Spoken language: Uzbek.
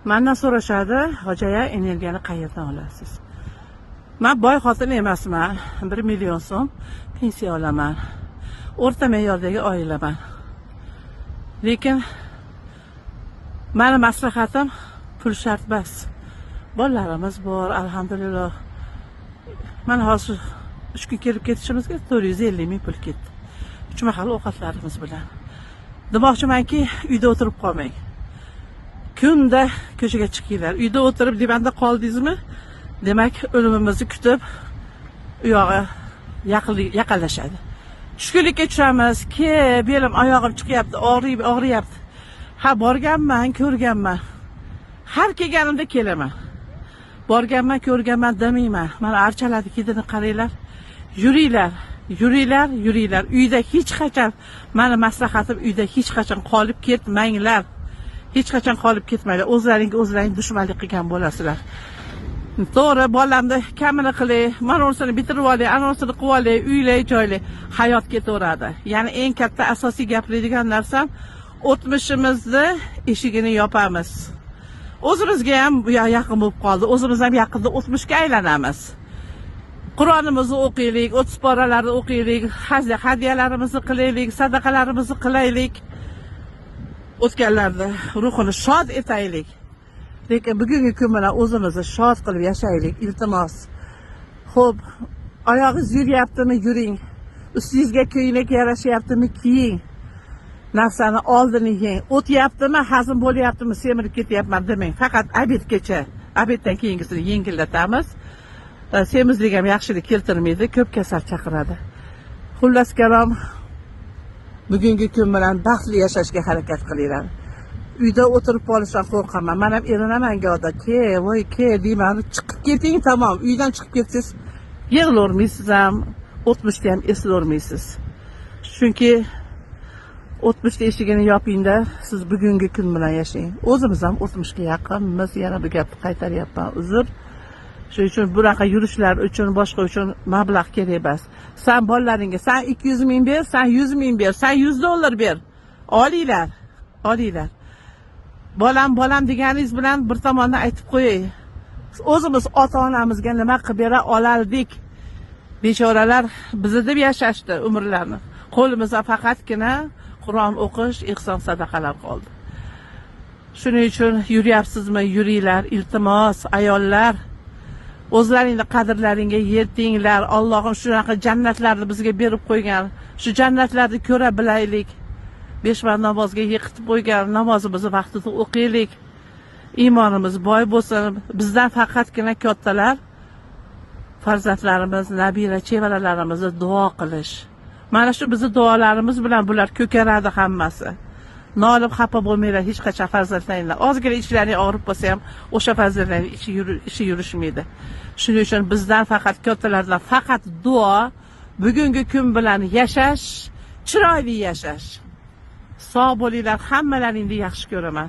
Mandan so'rashadi, "Hojiya, energiyani qayerdan olasiz?" Man boy xotin emasman, 1 million so'm pensiya olaman. O'rta me'yordagi oilaman. Lekin mani maslahatim, pul shart emas. Bolalarimiz bor, alhamdulillah. Mana hozir 3 kun kelib ketishimizga 450 ming pul ketdi. 3 mahal ovqatlarimiz bilan. Demoqchimanki, uyda o'tirib qolmang. Kunda ko'chaga chiqinglar. Uyda o'tirib divanda qoldingizmi, demak, o'limimizni kutib u yog'i yaqinlashadi. Tushkunlikka tushamiz. Ke, belim, oyog'im chiqyapti, og'riyapti. Ha, borganman, ko'rganman. Har kelganimda kelaman. Borganman, ko'rganman demayman. Mana archalarni hidini qaranglar. Yuringlar, yuringlar, yuringlar. Uyda hech qachon, mani maslahatim, uyda hech qachon qolib ketmanglar. Hech qachon qolib ketmanglar. O'zlaringga o'zlaring dushmanlik qilgan bo'lasizlar. To'g'ri, bolamni kamini qilay, mana unisini bitirib olay, anavisini qilib olay, uylay, joylay. Hayot ketaveradi. Ya'ni eng katta asosiy gapiradigan narsam, o'tmishimizni eshigini yopamiz. O'zimizga ham yaqin bo'lib qoldi. O'zimiz ham yaqinda o'tmishga aylanamiz. Qur'onimizni o'qiylik, 30 poralarni o'qiylik, hadyalarimizni qilaylik, sadaqalarimizni qilaylik. O'tganlarni ruhini shod etaylik. Lekin bugungi kun bilan o'zimizni shod qilib yashaylik, iltimos. Xo'p, oyog'ingiz yuryaptimi, yuring. Ustingizga ko'ylak yarashyaptimi, kiying. Narsani oldini yeng. O'tyaptimi, hazm bo'lyaptimi, semirib ketyapman demang. Faqat обед gacha, обед dan keyingisini yengillatamiz. Semizlik ham yaxshilik keltirmaydi, ko'p kasal chaqiradi. Xullas kalom, bugungi kun bilan baxtli yashashga harakat qilinglar. Uyda o'tirib qolishdan qo'rqaman. Man ham erinaman gohda. Ke, voy, ke deyman. Chiqib keting, tamom. Uydan chiqib ketsangiz yig'lavermaysiz ham, o'tmishni ham eslavermaysiz. Chunki o'tmishni eshigini yopingda, siz bugungi kun bilan yashang. O'zimiz ham o'tmishga yaqinmiz. Yana bu gapni qaytaryapman, uzr. Shuning uchun bunaqa yurishlar uchun, boshqa uchun mablag' kerak emas. San bolalaringga san 200 ming ber, san 100 ming ber, san 100 dollar ber. Olinglar, olinglar. Bolam, bolam deganingiz bilan bir tomondan aytib qo'yay. O'zimiz ota-onamizga nima qilib bera olardik? Bechoralar bizni deb yashashdi umrlarini. Qo'limizda faqatgina Qur'on o'qish, ehson sadaqalar qoldi. Shuning uchun yuryapsizmi, yuringlar, iltimos, ayollar. O'zlaringni qadrlaringga yetinglar. Allohim shunaqa jannatlarni bizga berib qo'ygan. Shu jannatlarni ko'ra bilaylik. 5 vaqt namozga yiqitib qo'ygan, namozimizni vaqtida o'qiylik. Iymonimiz boy bo'lsin. Bizdan faqatgina kattalar farzandlarimiz, nabira, chevaralarimizni duo qilish. Mana shu bizni duolarimiz bilan bular ko'karadi hammasi. Nolib xafa bo'lmanglar hech qachon farzandlaringlar. Ozgina ichlaring og'rib qolsa ham o'sha farzandlarning ishi yurishmaydi. Shuning uchun bizdan faqat, kattalardan faqat duo, bugungi kun bilan yashash, chiroyli yashash. Sog' bo'linglar, hammalaringni yaxshi ko'raman.